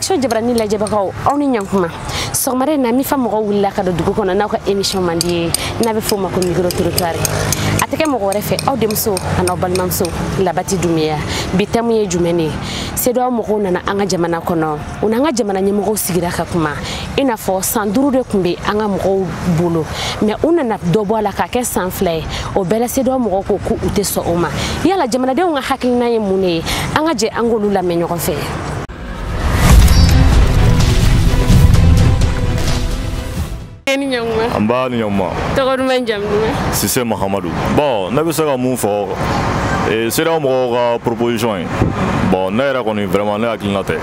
Connexion jabarani lajɛbagaw, aw ni ɲankuma. Sɔgɔmada in na, MIFA mɔgɔw wulila ka don dugu kɔnɔ n'aw ka émission man di ye, n'a bɛ f'o ma ko micro trottoir. A tɛ kɛ mɔgɔ wɛrɛ fɛ, aw denmuso an'aw balimamuso Labati Dunbiya. Bi thème ye jumɛn ye? CEDEAO mɔgɔw nana an ka jamana kɔnɔ, u n'an ka jamana ɲɛmɔgɔw sigira ka kuma. I n'a fɔ san 5 de tun bɛ an ka mɔgɔw bolo, mais u nana dɔ bɔ a la k'a kɛ san 2 ye. O bɛɛ la, CEDEAO mɔgɔw ko k'u tɛ sɔn o ma. Yala jamanadenw ka hakilina ye mun de ye? An ka jɛ an k'olu lamɛn ɲɔgɔn fɛ. Ni ɲankuma. An b'a ni ɲankuma. Tɔgɔ duman, jamu duman? Sise Mahamadu. Bon, ne bɛ se ka mun fɔ CEDEAO mɔgɔw ka proposition ye? Bon, ne yɛrɛ kɔni, vraiment, ne hakilina tɛ,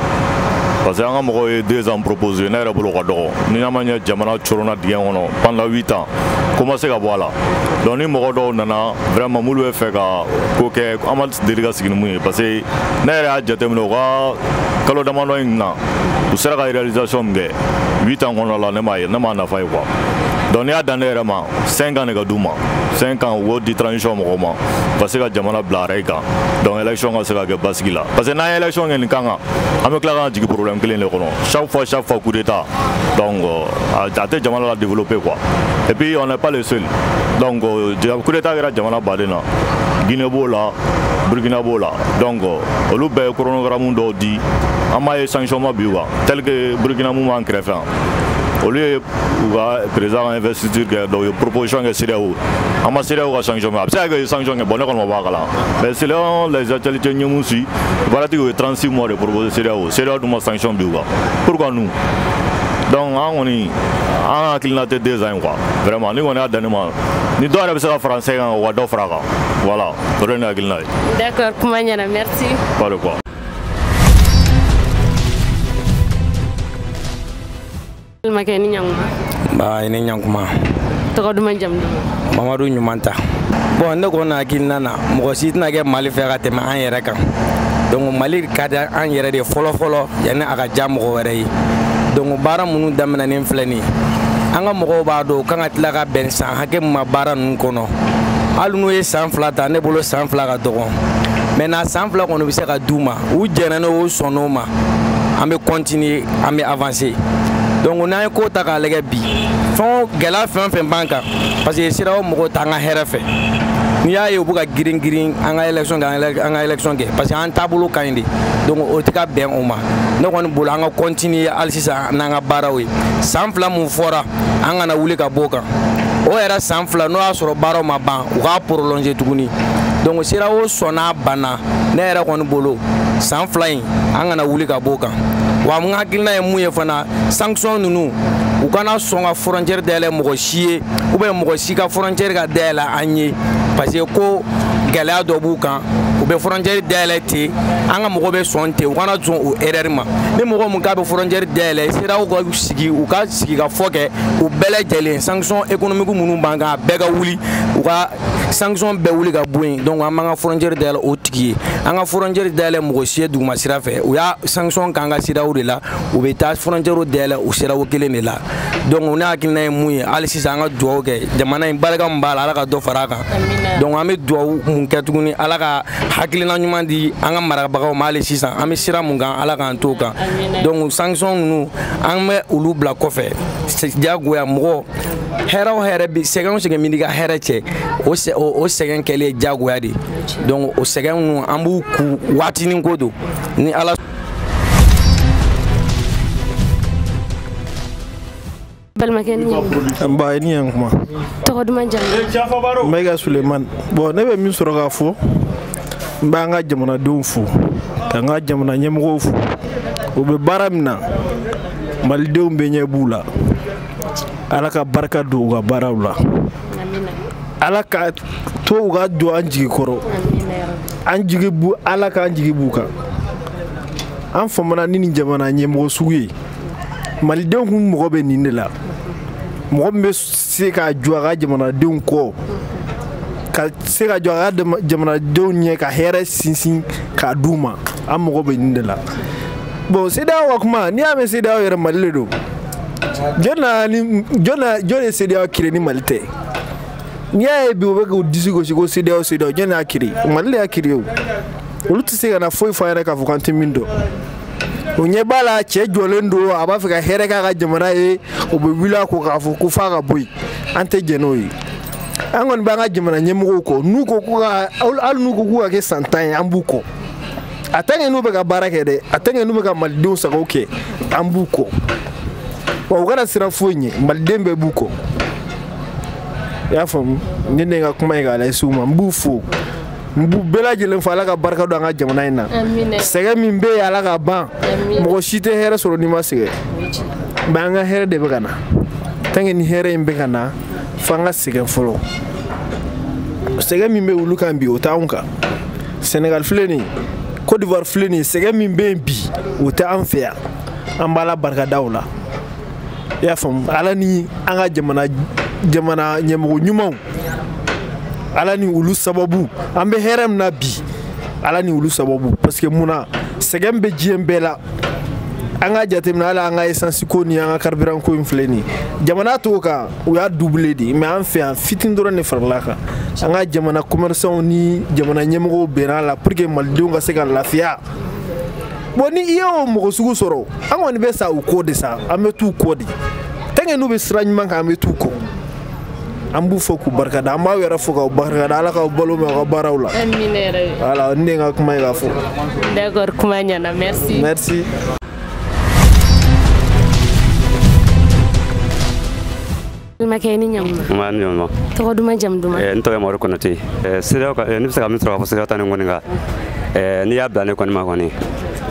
parce que an ka mɔgɔw ye 2 ans proposé. Ne yɛrɛ bolo ka dɔgɔ. Ni n'a ma ɲɛ, jamana coronna dingɛ kɔnɔ pendant 8 ans, ko ma se ka bɔ a la. Donc ni mɔgɔ dɔw nana, vraiment, minnu bɛ fɛ ka ko kɛ, an ma deli ka sigi ni mun ye, parce que ne yɛrɛ y'a jateminɛ, u ka kalo damadɔ in na, u sera ka réalisation min kɛ 8 ans kɔnɔna la, ne m'a ye, ne m'a nafa ye quoi. Donc n'i y'a dan ne yɛrɛ ma, 5 ans de ka d'u ma. 5 ans, u k'o di transition mɔgɔw ma, ka se ka jamana bila rail kan, donc élection ka se ka kɛ basigi la, parce que n'an ye élection kɛ nin kan kan, an bɛ tila ka jigin problème kelen de kɔnɔ chaque fois, chaque fois coup d'état. Donc a tɛ jamana la développer quoi. Et puis on n'est pas les seuls. Donc coup d'état kɛra jamana baden na, Guinée b'o la, Burkina b'o la. Donc olu bɛɛ ye chronogramme dɔw di, an b'a ye sanction ma bi quoi, tel que Burkina mun b'an kɛrɛfɛ yan, olu ye u ka président ka investiture kɛ, donc u ye proposition kɛ CEDEAO. An ma CEDEAO ka sanction kɛ. A bɛ se ka kɛ u ye sanction kɛ, bon, ne kɔni ma bɔ a kalama, mais selon les actualités, n ye mun suit, paraît-il u ye 36 mois de proposer CEDEAO. CEDEAO dun ma sanction bi u kan. Pourquoi nous? Donc an kɔni, an hakilina tɛ 2 ans ye quoi. Vraiment, ni kɔni y'a dan ne ma, ni dɔw yɛrɛ bɛ se ka fara 5 kan, u ka dɔ fara a kan. Voilà, o de ye ne hakilina ye. D'accord, kuma ɲɛna, merci. Pas de quoi. Balimakɛ, ni ɲankuma. Ba, i ni ɲankuma. Tɔgɔ duman, jamu duman? Mamadu ɲuman ta. Bon, ne kɔni hakilina na, mɔgɔ si tɛna kɛ Mali fɛ ka tɛmɛ an yɛrɛ kan. Donc Mali ka di an yɛrɛ de fɔlɔ fɔlɔ, yanni a ka diya mɔgɔ wɛrɛ ye. Donc baara minnu daminɛnen filɛ nin ye, an ka mɔgɔw b'a dɔn u kan ka tila ka bɛn san hakɛ min ma baara ninnu kɔnɔ. Hali n'u ye san 2 ta, ne bolo san 2 ka dɔgɔn, mais n'a san 2 kɔni bɛ se ka d'u ma, u jɛnna n'o, u sɔnn'o ma, an bɛ continuer, an bɛ avancer. Donc n'an ye ko ta k'a lajɛ bi, fɛn o gɛlɛya fɛn o fɛn b'an kan, parce que CEDEAO mɔgɔw t'an ka hɛrɛ fɛ. N'i y'a ye u bɛ ka girin girin an ka élection kɛ, an ka élection kɛ, parce que an taabolo ka ɲi de. Donc o tɛ ka bɛn o ma. Ne kɔni bolo, an ka continuer hali sisan n'an ka baaraw ye. San 2 mun fɔra, an kana wuli ka bɔ o kan. O yɛrɛ san 2, n'o y'a sɔrɔ baaraw ma ban, u k'a prolonger tuguni. Donc CEDEAO sɔnna, banna, ne yɛrɛ kɔni bolo, san 2 in, an kana wuli ka bɔ o kan. Wa n hakilina ye mun ye fana, sanction ninnu, u kana sɔn ka frontière dayɛlɛ mɔgɔ si ye, ou bien mɔgɔ si ka frontière ka dayɛlɛ an ye, parce que ko gɛlɛya dɔ b'u kan, u bɛ frontière dayɛlɛ ten, an ka mɔgɔ bɛ sɔn ten. U kana sɔn o erreur ma. Ni mɔgɔ mun k'a bɛ frontière dayɛlɛ, CEDEAO ka sigi, u ka sigi ka fɔ kɛ, u bɛɛ lajɛlen sanction économique minnu b'an kan, a bɛɛ ka wuli, u ka sanction bɛɛ wuli ka bɔ yen. Donc an b'an ka frontière dayɛlɛ o tigi ye. An ka frontière dayɛlɛ mɔgɔ si ye duguma sira fɛ, u y'a sanction k'an ka CEDEAO de la, u bɛ taa frontière dayɛlɛ o CEDEAO kelen de la. Donc ne hakilina ye mun ye, hali sisan an ka dugawu kɛ jamana in, barika min b'a la, Ala ka dɔ fara a kan. Donc an bɛ dugawu mun kɛ tuguni, Ala ka hakilina ɲuman di an ka marabagaw ma. Hali sisan an bɛ sira mun kan, Ala k'an t'o kan. Donc sanction ninnu, an bɛ olu bila kɔfɛ diyagoya. Mɔgɔ hɛrɛ o hɛrɛ bi, sɛgɛn o sɛgɛn min n'i ka hɛrɛ cɛ, o sɛgɛn kɛlen ye diyagoya de. Donc o sɛgɛn ninnu, an b'u ku waatinin ko don ni Ala. Balimakɛ, ni ɲankuma. Nba, i ni ɲankuma. Tɔgɔ duman, jamu duman? Mayiga Sulemani. Bon, ne bɛ min sɔrɔ k'a fɔ, n b'an ka jamanadenw fo, k'an ka jamana ɲɛmɔgɔw fo. U bɛ baara min na, malidenw bɛ ɲɛ b'u la. Ala ka barika don u ka baaraw la. Ala ka to u ka don an jigi kɔrɔ. An jigi bu, Ala k'an jigi b'u kan. An famana ni nin jamana ɲɛmɔgɔ sugu ye. Malidenw kun mɔgɔ bɛ nin de la, mɔgɔ min bɛ se ka jɔ a ka jamanadenw kɔ, ka se ka jɔ a ka jamanadenw ɲɛ, ka hɛrɛ sinsin k'a d'u ma. An mɔgɔ bɛ nin de la. Bon, CEDEAO ka kuma, n'i y'a mɛn CEDEAO yɛrɛ, Mali de don. Jɔn na ni jɔn na, jɔn ye CEDEAO créé ni Mali tɛ? N'i y'a ye bi u bɛ k'u disi gosi ko CEDEAO, CEDEAO, jɔn y'a créé? Mali de y'a créé. O olu tɛ se ka na foyi fɔ an yɛrɛ k'a fɔ k'an tɛ min dɔn. O ɲɛ b'a la cɛ jɔlen don, a b'a fɛ ka hɛrɛ k'a ka jamana ye, o bɛ wuli a kɔ k'a fɔ ko f'a ka bɔ yen. An tɛ jɛn n'o ye. An kɔni b'an ka jamana ɲɛmɔgɔw kɔ. N'u ko ko ka, hali n'u ko k'u ka kɛ san 10 ye, an b'u kɔ. A tant que n'u bɛ ka baara kɛ dɛ, a tant que n'u bɛ ka malidenw sago kɛ, an b'u kɔ. Wa u kana siran foyi ɲɛ, maliden bɛɛ b'u kɔ. I y'a faamu? Ne de ye n ka kuma ye k'a lase u ma. N b'u fo, n b'u bɛɛ lajɛlen fo. Ala ka barika don an ka jamana in na. Sɛgɛn min bɛ yen, Ala ka ban. Mɔgɔ si tɛ hɛrɛ sɔrɔ n'i ma sɛgɛn. Mais an ka hɛrɛ de bɛ ka na. Tant que ni hɛrɛ in bɛ ka na, f'an ka sɛgɛn fɔlɔ. Sɛgɛn min bɛ olu kan bi, o t'anw kan. Sénégal filɛ nin ye, Côte d'Ivoire filɛ nin ye, sɛgɛn min bɛ yen bi, o tɛ an fɛ yan. An b'Ala barikada o la. I y'a faamu? Ala ni an ka jamana ɲɛmɔgɔ ɲumanw, Ala ni olu sababu, an bɛ hɛrɛ min na bi, Ala ni olu sababu. Parce que mun na, sɛgɛn bɛ diɲɛ bɛɛ la. An ka jateminɛ, hali an ka essence ko ni an ka carburant ko in filɛ nin ye, jamana t'o kan, u y'a doublé de. Mais an fɛ yan, fitinin dɔrɔn de farala kan. An ka jamana commerçants ni jamana ɲɛmɔgɔw bɛnna a la pour que malidenw ka se ka lafiya. Bon, ni i y'o mɔgɔ sugu sɔrɔ, an kɔni bɛ sa u kɔ de sa, an bɛ t'u kɔ de. Tant que n'u bɛ sira ɲuman kan, an bɛ t'u kɔ. An b'u fo k'u barikada, an b'aw yɛrɛ fo k'aw barikada. Ala k'aw balo mɛn aw ka baaraw la. Amina yɛrɛ. Voilà, ne ye n ka kuma ye k'a fɔ. D'accord, kuma ɲɛna, merci. Merci. Balimakɛ, ni ɲankuma. Nba, ni ɲankuma. Tɔgɔ duman, jamu duman? N tɔgɔ ye Mamadu Konate. CEDEAO ka, ne bɛ se ka min sɔrɔ ka fɔ CEDEAO ta nin kɔni kan, n'i y'a bila ne kɔni ma kɔni,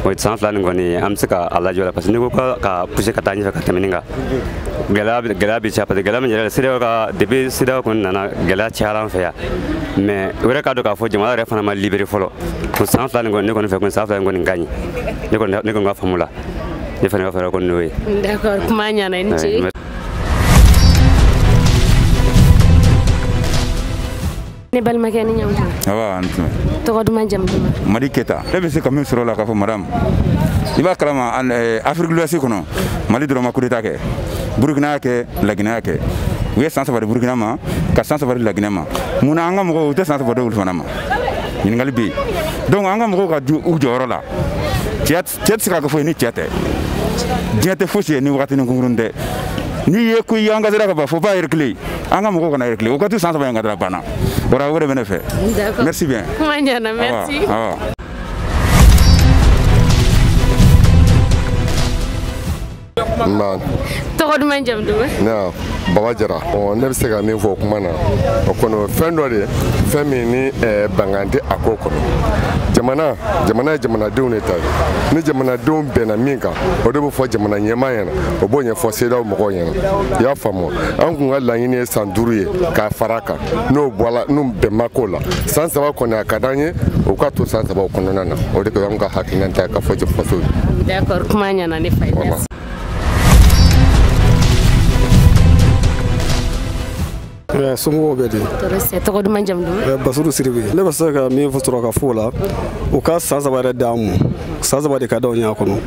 o san 2 nin kɔni, an bɛ se ka a lajɔ la, parce que n'i ko ka pousser ka taa ɲɛfɛ ka tɛmɛ nin kan, gɛlɛya bɛ caya, parce que gɛlɛya min yɛrɛ la, CEDEAO ka, depuis CEDEAO kɔni nana, gɛlɛya cayara an fɛ yan. Mais o yɛrɛ k'a dɔn k'a fɔ jamana yɛrɛ fana ma libéré fɔlɔ. Ko san 2 nin kɔni, ne kɔni fɛ ko san 2 nin kɔni ka ɲi. Ne kɔni ka faamu la, ne fana ka fɛɛrɛ kɔni n'o ye. D'accord, kuma ɲɛna, i ni ce. Ne balimakɛ, ni ɲankuma. Awa, an tɛmɛ. Tɔgɔ duman, jamu duman? Madi Keta. Ne bɛ se ka min sɔrɔ o la k'a fɔ madame, i b'a kalama Afrique de l'Ouest kɔnɔ, Mali dɔrɔn ma coup d'état kɛ. Burukina y'a kɛ, Laginɛ y'a kɛ. U ye san 3 di Burukina ma, ka san 3 di Laginɛ ma. Munna an ka mɔgɔw u tɛ san 3 di olu fana ma? Ɲininkali bɛ yen. Donc an ka mɔgɔw ka u jɔyɔrɔ la. Cɛ tɛ se ka kɛ foyi ni cɛ tɛ. Diɲɛ tɛ fosi ye ni wagatinin kunkurunnin tɛ. N'i ye ko i engagé ka ban, faut pas reculer. An ka mɔgɔw kana reculer. O ka to san 3 in ka taa banna. Voilà, o de bɛ ne fɛ. Merci bien. Kuma ɲɛna, merci. Nba. Tɔgɔ duman, jamu duman? Ne Baba Jara. Ne bɛ se ka min fɔ o kuma na, o kɔni fɛn dɔ de, fɛn min ni bangan tɛ a ko kɔnɔ. Jamana ye jamanadenw de ta ye. Ni jamanadenw bɛnna min kan, o de bɛ fɔ jamana ɲɛmaa ɲɛna, o b'o ɲɛfɔ CEDEAO mɔgɔw ɲɛna. I y'a faamu? An kun ka laɲini ye san 5 ye k'a fara a kan, n'o bɔra, n'u bɛn ma k'o la, san 3 kɔni a ka d'an ye, o ka to san 3 kɔnɔna na. O de y'anw ka hakilina ta ye ka fɔ faso ye. D'accord, kuma ɲɛna ne fa ye. Merci. Somɔgɔw bɛ di? Tɔgɔ duman, jamu duman? Basiru Siribe. Ne bɛ se ka min sɔrɔ ka fɔ o la, u ka san 3 yɛrɛ d'an ma. San 3 de ka d'anw ye a kɔnɔ.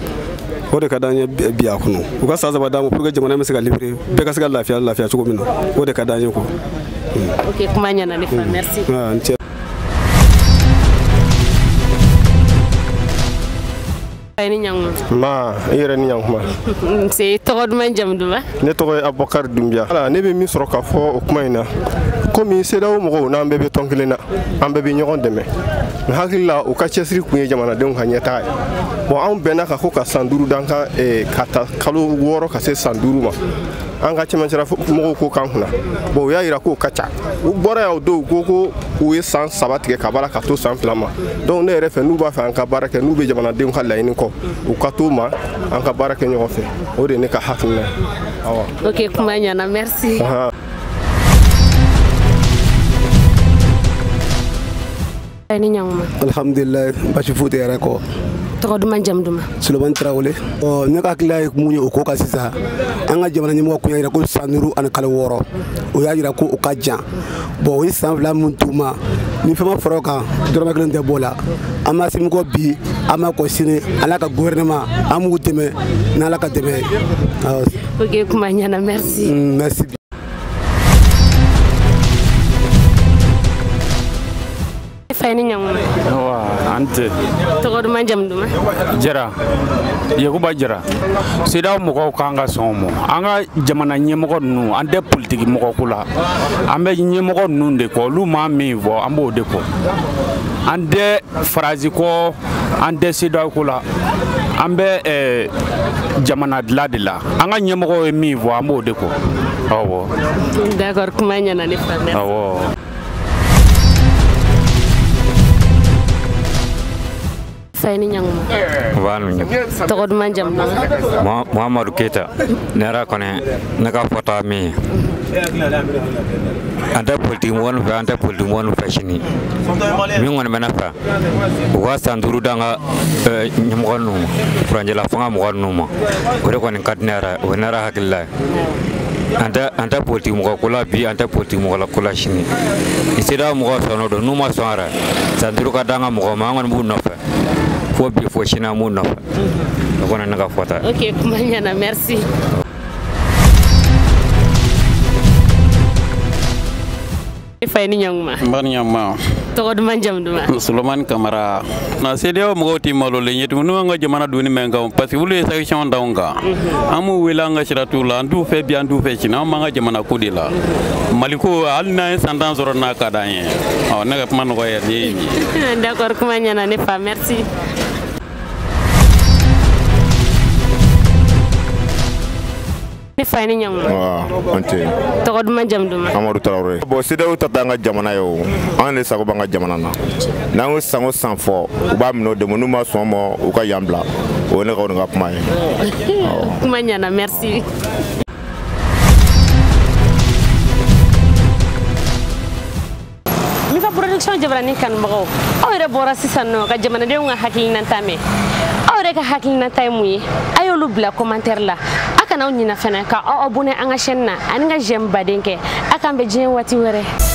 O de ka d'an ye bi a kɔnɔ. U ka san 3 d'an ma pour que jamana bɛ se ka libérer, bɛɛ ka se ka lafiya cogo min na. O de ka d'an ye quoi. Ok, kuma ɲɛna ne fa, merci. N cɛ. Ni ɲankuma. Ma, i yɛrɛ ni ɲankuma. Nse, tɔgɔ duman, jamu duman? Ne tɔgɔ ye Abubakar Dunbiya. Ala, ne bɛ min sɔrɔ k'a fɔ o kuma in na, komi CEDEAO mɔgɔw n'an bɛɛ bɛ tɔn kelen na, an bɛɛ bɛ ɲɔgɔn dɛmɛ. N hakili la, u ka cɛsiri kun ye jamanadenw ka ɲɛtaga ye. Bon, anw bɛnna ka ko ka san 5 d'an kan, ka ta kalo 6 ka se san 5 ma. An ka cɛmancɛla mɔgɔw ko k'an kunna. Bon, u y'a yira k'o ka ca. U bɔra yan o don, u ko ko u ye san 3 tigɛ ka b'a la ka to san 2 ma. Donc ne yɛrɛ fɛ, n'u b'a fɛ an ka baara kɛ, n'u bɛ jamanadenw ka laɲini kɔ, u ka t'o ma, an ka baara kɛ ɲɔgɔn fɛ. O de ye ne ka hakilina ye. Awɔ. Ok, kuma ɲɛna, merci. Ni ɲankuma. Alhamdulilayi, basi foyi tɛ yɛrɛ kɔ. Tɔgɔ duman, jamu duman? Solomani Tarawele. Ne ka hakilila ye mun ye o ko kan sisan, an ka jamana ɲɛmɔgɔ kun y'a jira ko san 5 ani kalo 6, o y'a jira ko o ka jan. Bon, o ye san 2 mun d'u ma, ni fɛn ma fara o kan, dɔrɔmɛ kelen tɛ bɔ o la. An ma Asimi kɔ bi, an ma kɔ sini, Ala ka gouvernement, an b'u dɛmɛ n'Ala ka dɛmɛ ye. Ok, kuma ɲɛna, merci. Merci. Fa, ni ɲankuma. Awa, Ante. Tɔgɔ duman jamu duman? Jara. Yakuba Jara. CEDEAO mɔgɔw k'an ka sɔn o ma. An ka jamana ɲɛmɔgɔ ninnu, an tɛ politiki mɔgɔ ko la. An bɛ ɲɛmɔgɔ ninnu de kɔ, olu maa min fɔ, an b'o de kɔ. An tɛ faransi kɔ, an tɛ CEDEAO ko la. An bɛ jamana dilan de la. An ka ɲɛmɔgɔw ye min fɔ, an b'o de kɔ. Awɔ. D'accord, kuma ɲɛna ne fa. Awɔ. Fayini ɲanguma. Wa tɔgɔ duman jamu duman? Muhammadu Keita. Ne yɛrɛ kɔni ne ka fɔta min ye, an tɛ politiki mɔgɔ ninnu fɛ, an tɛ politiki mɔgɔ ninnu fɛ sini. Min kɔni bɛ ne fɛ, u ka san 5 d'an ka ɲɛmɔgɔ ninnu ma, furancɛla fanga mɔgɔ ninnu ma. O de kɔni ka di ne yɛrɛ, o ye ne yɛrɛ hakilila ye. An tɛ politiki mɔgɔ ko la bi, an tɛ politiki mɔgɔ ko la sini. Ni CEDEAO mɔgɔw sɔnn'o don, n'u ma sɔn yɛrɛ, san 5 ka d'an ka mɔgɔw ma, an kɔni b'u nɔfɛ. Fo bi fo sini an b'u nɔfɛ. O kɔni ne ka fɔta ye. Ok, kuma ɲɛna, merci. Fayini ɲanguma. N ba ni ɲanguma. Tɔgɔ duman jamu duman? Solomani Kamara. Na CEDEAO mɔgɔw tɛ malolen ye tuguni, n'u y'an ka jamana donni mɛn kan, parce que olu ye sanction d'anw kan. An m'u wele an ka sira t'u la, an t'u fɛ bi, an t'u fɛ sini, an b'an ka jamana ko de la. Mali ko hali n'an ye san 10 sɔrɔ n'a ka d'an ye. Ɔ ne ka kuma nɔgɔya ne ye nin ye. D'accord, kuma ɲɛna ne fa, merci. Ne fa ni ɲanguma. Wa ante. Tɔgɔ duman jamu duman? Amadu Tarawele. Bon, CEDEAO ta t'an ka jamana ye o. An de sago b'an ka jamana na. N'an ko san o san fɔ, u b'a minɛ o de ma, n'u ma sɔn ma, u ka yan bila. O ye ne ka kuma ye. Kuma ɲɛna, merci. Mifa production jabarani kanubagaw, aw yɛrɛ bɔra sisan nɔ ka jamanadenw ka hakilinata mɛn. Aw yɛrɛ ka hakilinata ye mun ye? A y'olu bila commentaire la. A kana aw ɲinɛ fana ka aw abonné an ka chaîne na ani ka j'aime baden kɛ. A k'an bɛn diɲɛ waati wɛrɛ.